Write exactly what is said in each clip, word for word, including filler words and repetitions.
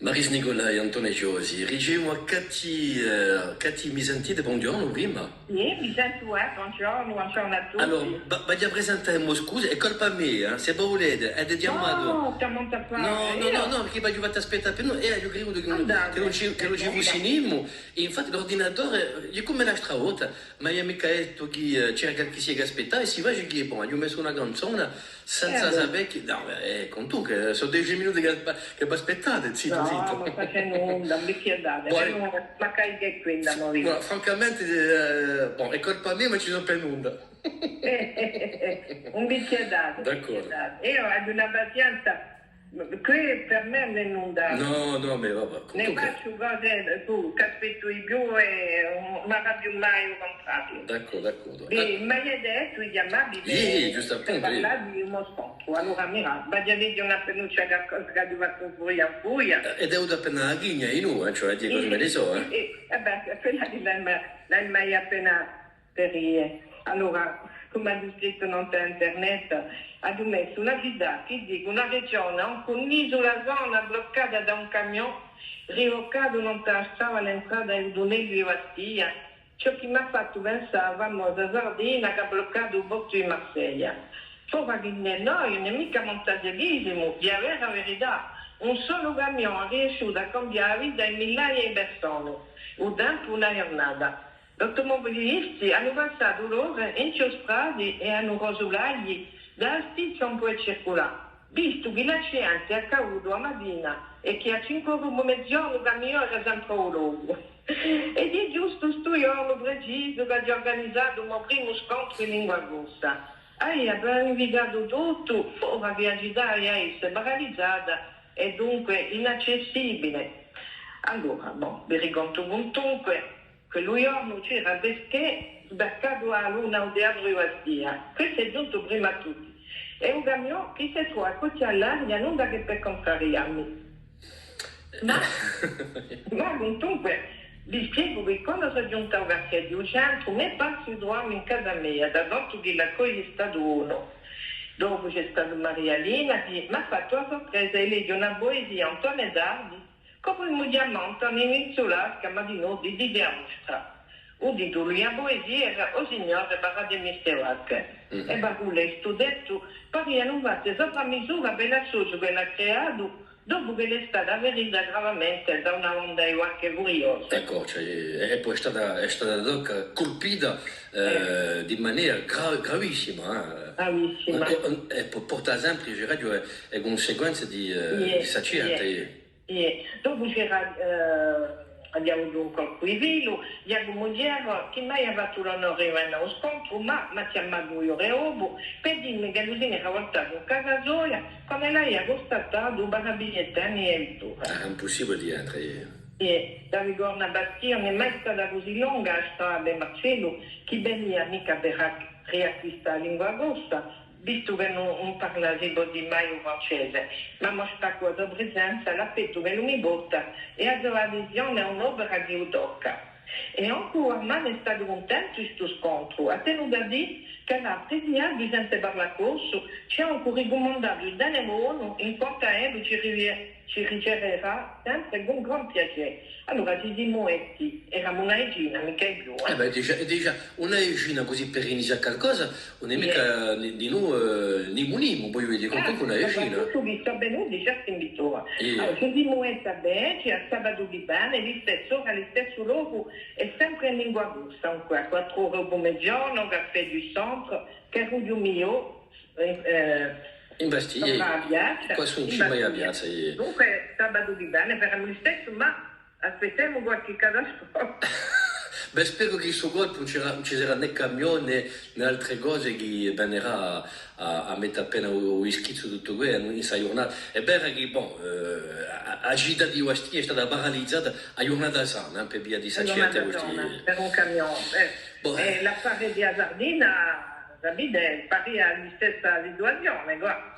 Marise Nicolai, Antone Ciosi, ricevemu à Cati, eh, Cati, mi sentite? Bonghjornu, prima. Iè, vi sentu, eh, bonghjornu, bonghjornu à tutti. Allora, va-, v'aghju à presentà, scusi, hè colpa mia, eh, s'è vo vulete, avete chjamatu. Nò, nò, nò, nò, perchè v'aghju fattu aspettà per noi, è aghju cridutu chì ùn, chì ùn ci, chì ùn ci fussi nimu, è infatti l'ordinatore, hè cum'è l'altra volta, m'avia micca dettu chì, eh, c'era qualchissia chì aspettava, è si face chì, bon, aghju messu una canzona, Senza sapè chì, nò, eh, contu chì sò dece minuti chì, chì v'aspettate, zittu, zittu. Nò, ùn face nunda, ùn vi inchietate, ma chì hè quella, mo dicu. Nò, francamente, eh, bon, hè colpa mia, ma ci sò per nunda. Ùn vi inchietate, ùn vi inchietate. Eiu aghju una pazienza, quì per mè ùn hè nunda. Nò, nò, ma va bè, contu chì... Ne facciu cose, tù, ch'aspettu di più è ùn m'arrabbiu mai, o contrariu. D'accordu, d'accordu. Bè, m'avete dettu di chjamà vi per parlà di u mo scontru. Allora, mira, v'aghju à dì una penuccia, qualcosa ch'aghju fattu furia furia. Eh, ed hè avuta appena a ghigna, eiu, eh, cioè, dicu, cum'è ne sò, eh. Eh, eh, bè, quella lì l'hai mai, l'hai mai appena per iè. Allora, cum'aghju scrittu nant'à internet, aghju messu una cità, chì dicu, una regione, ancu un'isula sana, bloccata da un camion rivuccatu nant'à a strada à l'entrata di u tunnellu di Bastia, ciò chì m'hà fattu pensà à a famosa sardina chì hà bloccatu u portu di Marseglia. Fora chì ind'è noi ùn hè micca muntaghjolisimu, hè a vera verità. Un solu camion hà riesciutu à cambià a vita di millaia di persone, u tempu d'una ghjurnata. L'automobilisti anu passatu l'ore in i stradi è anu rosu l'aghji da a stizza ùn pudè circulà, vistu chì l'accidente hè accadutu a matina è chì à cinque ore dopu meziornu u camion era sempre à u locu. Ed hè ghjustu stu ghjornu precisu ch'aghju urganizatu u mo primu scontru in lingua corsa. Avia pianificatu tuttu, fora chì a cità avia da esse paralizata è dunque inaccessibile. Allora, bon, vi ricontu quantunque, quellu ghjornu c'era Besché sbarcatu à a luna à u Teatru di Bastia. Questu hè ghjuntu prima à tutti. È u camion chì s'hè trovu à cuscia à l'aria, nunda chè per cuntrarià mi. Ma, ma quantunque, vi spiegu chì quandu sò ghjunta à u quartiè di u centru, m'hè parsu di truvà mi in casa mia, da tantu chì l'accogliu hè statu bonu. Dopu ci hè statu Maria Lina, chì m'hà fattu a surpresa di leghje una puesia à Antone Dardi, Cum'è u mo diamante, una insulasca, ma dinò di, di a nostra. U titulu di a puesia era O Signore, paratemi ste vacche. Mhm. È parole di stu dettu parianu fatte sopra misura per l'associu ch'ellu hà creatu, dopu ch'ellu hè statu avvilita gravamente da una banda di vacche furiose. Eccu, cioè, è, è po hè stata, hè stata dunque culpita, eh, di manera gra-, gravissima, eh. Gravissima. È, è, è po porta sempre, diceraghju, e, e cunsequenze di, eh, di st'accidente. Iè, dopu c'era, eh, aviamu avutu un colpu di filu, Ghjacumu Thiers, chì m'avia fattu l'onore di vene à u scontru, ma m'hà chjamatu dui ore dopu, per dì mi chì ellu si n'era voltatu in casa soia, quand'ellu avia custatatu u parabigliettu di a vettura. Ah, impussibule di entre. Iè, da Bigornu à Bastia ùn hè mai stata cusì longa a strada, Marcellu, chì venia micca per ac-, riacquistà a lingua corsa, vistu ch'ellu ùn, ùn parla, si pò dì, mai u francese, ma m'hà staccu a so presenza, l'affettu ch'ellu mi porta è a so adesione à un'opera chì u tocca. È ancu Armand hè statu cuntentu di stu scontru, hà tenutu à dì ch'ellu hà apprezziatu di sente parlà corsu, ci hà ancu ricumandatu di tene bonu, in quantu à ellu ci rive-, ci riceverà sempre cun gran piacè. Allora, ci simu detti, eramu una decina, micca di più, eh. Eh bè, digià, digià, una decina cusì per inizià calcosa, ùn hè micca di, di noi, eh, nimu nimu, vogliu dì, comunque una decina. Soprattuttu chì sò venuti certi invitori. Allora, ci simu detti à Beccia, à sabatu chì vene, à listessa ora, à listessu locu, è sempre in lingua corsa, dunque, à quattru ore dopu meziornu, Café du Centre, Carrughju Mio, eh, eh, in Bastia, sopra à a piazza, quasi in cima à a piazza, iè. Dunque, sabatu chì vene, faremu listessu, ma aspettemu qualchì catastrofa. Bè, speru chì stu colpu ùn ci sarà, ùn ci sarà nè camion nè, nè altre cose chì venerà à, à, à mette appena u, u schizzu tuttu què, in sta ghjurnata. Hè vera chì, bon, eh, a, a cità di Bastia hè stata paralizata a ghjurnata sana, eh, per via di st'accidente. Per un camion, eh. Bon, eh, l'affare di a sardina, capite, paria a listessa situazione, quà.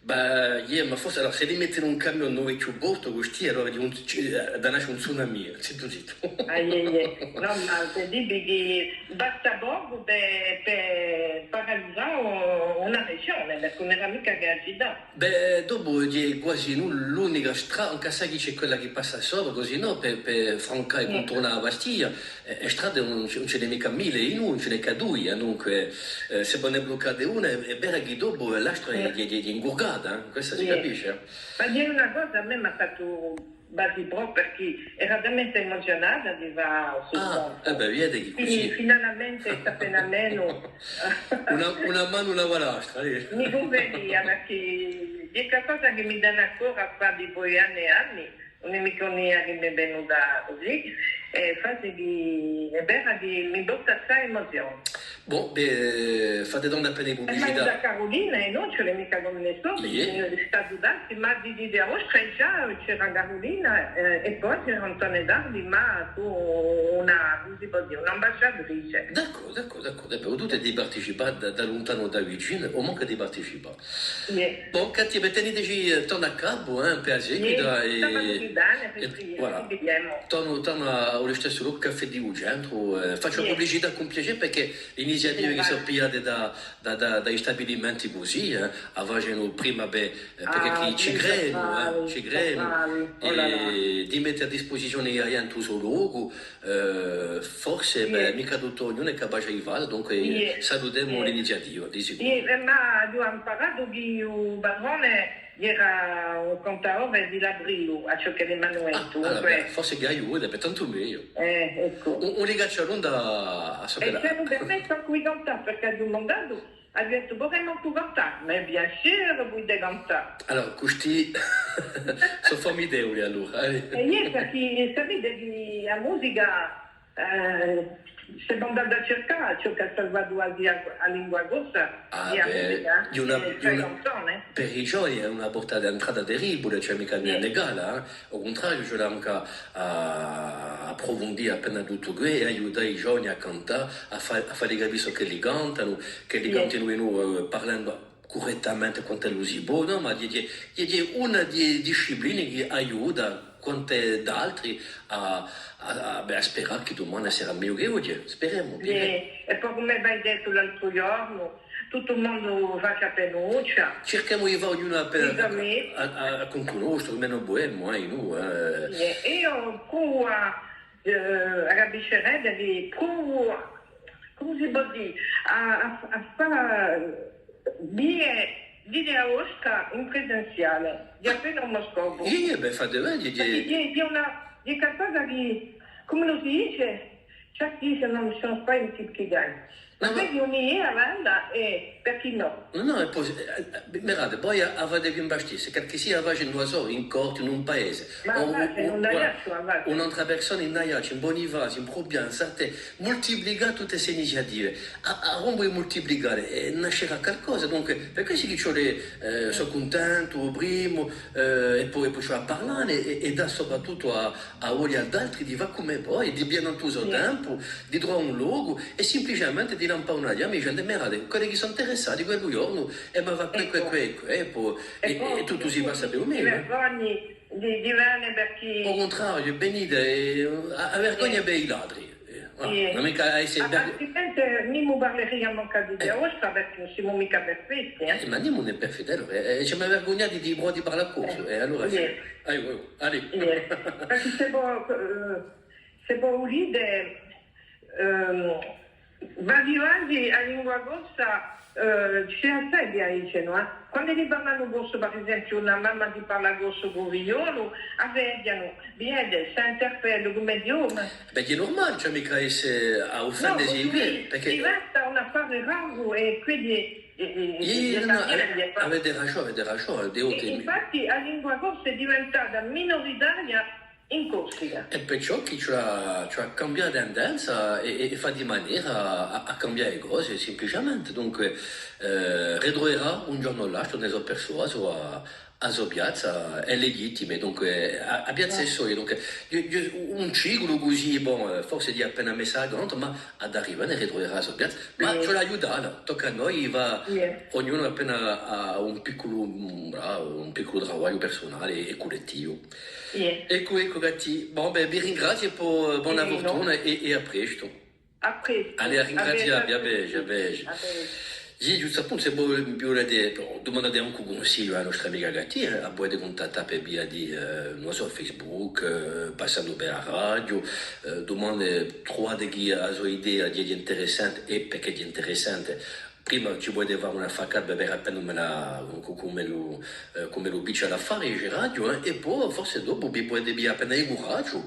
Bè, iè, ma forse, allora, s'elli mettenu un camion in u vechju portu, cusì, allora, hè un, ci, eh, hà da nasce un tsunami, zittu, zittu. Ah, iè, iè. Nò, ma per dì chì basta pocu per, per paralizà u-, una regione. perchè ùn era micca chè a cità. Bè, dopu hè quasi, nò, l'unica strada, ancu s'ellu ci hè quella chì passa sopra, cusì nò, per, per francà è cunturnà a Bastia, è, è strade ùn ci, ùn ci n'hè micca mille, è ùn ci n'hè chè duie, eh, dunque, eh, s'è vo ne bluccate una, hè, hè vera chì dopu, eh, l'altra hè, hè, hè ingurgata, eh, questa si capisce, eh. Ma dì una cosa, à mè m'hà fattu basi prò, perchè era talmente emozionata di fà stu contu. Ah, eh bè, vede chì cusì. Quindi, finalmente, sta appena menu. Una, una manu lava l'altra, eh. Mi cunvenia, perchè hè qualcosa chì mi dà ancora à fà dipoi anni è anni, ùn hè micca un'idea chì m'hè venuta cusì, è face chì, hè vera chì mi porta assai emozione. Bon, bè, fate donne appena di publicità. È ma da Carulina, è ùn ci hè micca cum'è ne sò, perchè ùn hè statu tanti, ma di, di, di a vostra ghjà c'era Carulina, eh, è po c'era Antone Dardi, ma cù una, cumu si pò dì, un'ambasciatrice. D'accordu, d'accordu, d'accordu. È bè, vo duvete di participà da, da luntanu o da vicinu, o mancu di participà. Bon, Katia, bè, teniteci, eh, torna à capu, eh, per a seguita, è, è voilà. Torna, torna à u listessu locu, Caffè di u Centru, eh, facciu publicità cun piacè, perchè l'iniziative chì sò pigliate da, da, da, da i stabilimenti cusì, eh, a facenu prima, bè, eh, perchè chì ci credenu, eh, ci credenu, è di mette à dispusizione à a ghjente u so locu, eh, forse, bè, micca tuttu ognunu hè capace di fà, dunque, salutemu l'iniziativa, di sicuru. Iè, eh, ma aghju amparatu chì u patrone era un cantadore di l'Abriu, à ciò ch'ellu m'hà dettu, dunque. Ah, allora, bè, forse chì aiuta, bè, tantu megliu. Eh, eccu. Un, un ricacciarone à, à ciò ch'ellu... È s'ellu permette ancu di cantà, perchè aghju dumandatu, aghju dettu, vulete ancu cantà? Mais bien sûr, vulemu cantà. Allora, custì, sò formidevuli, allora, eh. È iè, perchè sapete chì a musica Eh, semu andati à circà ciò chì hà salvatu a, a lingua corsa, ah, è a bè, musica, ghjè una, eh, ghjè una, canzone. Per i ghjovani hè una porta d'entrata terribile, cioè micca, eh, negala, eh. À u cuntrariu, ci vole ancu à, à apprufundì appena tuttu què, è aiutà i ghjovani à cantà, à fà, à falli capì ciò ch'elli cantanu, ch'elli cantinu, eh, parlendu currettamente quant'ellu si pò, nò? Ma ghjè, ghjè, ghjè, ghjè una di e discipline chì aiuta quant'è d'altri à, à, à, bè, à sperà chì dumane sarà megliu chè oghje. Speremu, vede. È po cum'è v'aghju dettu l'altru ghjornu, tuttu u mondu face appenuccia. Circhemu di fà ognunu appena à, à, à contu nostru, menu vulemu, eh, nò, eh. È eiu provu à, eh, à capisce, di provu, cumu si pò dì, à, à, à fà, di, di a vostra in presenziale, di appena u mo scopu. Iè, iè, bè, fate bè, iè, iè. Perchè hè, hè una, hè qualcosa chì, cumu si dice, certi dicenu, ùn sò, ùn sò micca chì dì. Ma vedi, un'idea bella, è perchè nò? Nò, nò, è po, eh, eh, mirate, voi a, a fate quì in Bastia, s'è qualchissia a face, ùn la sò, in Corti, in un paese, ma o, a face, o, in Aiacciu, a face. Un'altra persona in Aiacciu, in Bunifaziu, in Prupià, in Sartè, multiplicà tutte ste iniziative. À, à rombu di multiplicà, eh, nascerà qualcosa. Dunque, per questu chì ci vole, eh, sò cuntentu, u primu, eh, è po, è po ci vole à parlà, è, è dà soprattuttu a, a voglia ad altri di fà cum'è voi, di piglià u so tempu, di truvà un locu, è simpliciamente di lampà una chjama, dicende, mirate, quelli chì sò interessati, quellu ghjornu, è mi fà què, què, què, è po, è, è tuttu si passa più o menu, eh. Di, di vene perchè... Au cuntrariu, venite, eh, a, a vergogna per i ladri. Eh, voilà. Ùn hè micca à esse... Altrimenti, nimu parleria mancu di a vostra, perchè ùn simu micca perfetti, eh. Eh, ma nimu ùn hè perfettu, allora, eh, eh, ci emu à vergugnà di, di, di parlà corsu, eh, allora, sì. Aiò, aiò, allez. Perchè s'è vo, eh, s'è vo vulete, ehm, Vasi, vasi, a lingua corsa, eh, ci hè assai chì a dicenu, eh. Quandu elli parlanu corsu, per esempiu, una mamma chì parla corsu cù u figliolu, a vedianu, vede, s'interpella, cum'è dì, oh, ma... Bè, hè nurmale, ci hè micca à esse à uffendesi, perchè diventa un affare raru è quindi, eh, eh, eh, nò, nò, avete ragiò, avete ragiò, eh, è infatti a lingua corsa hè diventata minoritaria in Corsica. È perciò chì ci vole, ci vole à cambià tendenza è, è, è fà di manera à, à cambià e cose, simpliciamente. Dunque, eh, ritruverà un ghjornu o l'altru, ne sò persuasu, a, a so piazza, hè legittima, dunque, a, a piazza hè soia. Dunque, ghjè, ghjè un ciclu cusì, bon, eh, forse hè appena messu à cantu, ma hà da arrivà, ne ritruverà a so piazza. Ma ci vole à aiutalla, tocca à noi, và, ognunu appena à un picculu, un, un picculu travagliu persunale è cullettivu. Eccu, eccu, Cathy. Bon, bè, vi ringraziu è po, eh, bona furtuna è, è à prestu. À prestu. Allez, à ringrazià vi, à vedeci, à vedeci. Sì, ghjustu appuntu, s'è vo vulete, dumandate ancu cunsigliu à a nostra amica Cathy, eh, a pudete cuntattà per via di, eh, ùn sò, Facebook, eh, passandu per a radio, eh, dumandate, truvate chì a so idea hè interessante, è perchè hè interessante, prima ci pudete fà una affaccata per vede appena cum'ella, cum'ellu, eh, cum'ellu piccia l'affare, dice radio, eh, è po forse dopu vi pudete piglià appena di curagiu,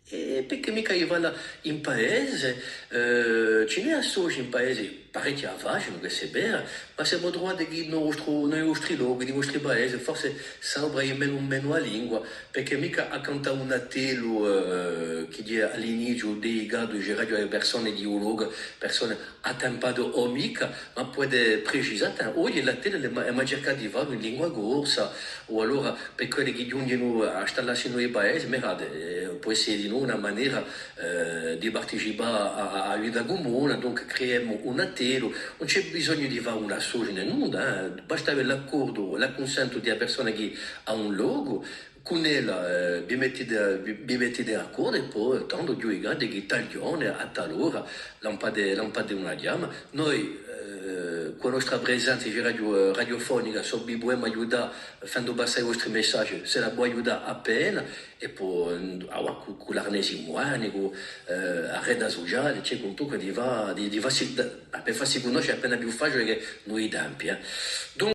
è perchè micca di falla in paese, eh, ci n'hè associ in paese, parechji a facenu, quessa hè vera, ma s'è vo truvate chì in i vostri, in i vostri lochi, in i vostri paesi, forse s'apre menu, menu a lingua, perchè micca à cantà un attellu, eh, chì hè à l'iniziu dedicatu, dice radio à e persone di u locu, persone attempate o micca, ma pudete precisà, oghje l'attellu hè ma, hè ma circà di fallu in lingua corsa, o allora per quelli chì ghjunghjenu à stallassi in i paesi, mirate, eh, pò esse dinù una manera, eh, di participà à, à, à a vita cumuna, dunque creemu un attellu, ùn ci hè bisognu di fà un associu nè nunda, eh, basta avè l'accordu, l'accunsentu di a persona chì hà un locu, cun ella, eh, vi mettite, vi, vi mettite d'accordu è po tandu ghjucate chì tal ghjornu, à tal ora, lampate, lampate una chjama. Noi, eh, cù a nostra presenza, dice, radio, eh, radiofonica, s'è vi pudemu aiutà, fendu passà i vostri messaggi, s'ella pò aiutà appena, è po, eh, avà cù, cù l'arnesi muderni, cù, eh, a rete suciale, ci hè quantunque di fà, di, di fassi, da, per fassi cunnosce appena più faciule chè in i tempi, eh.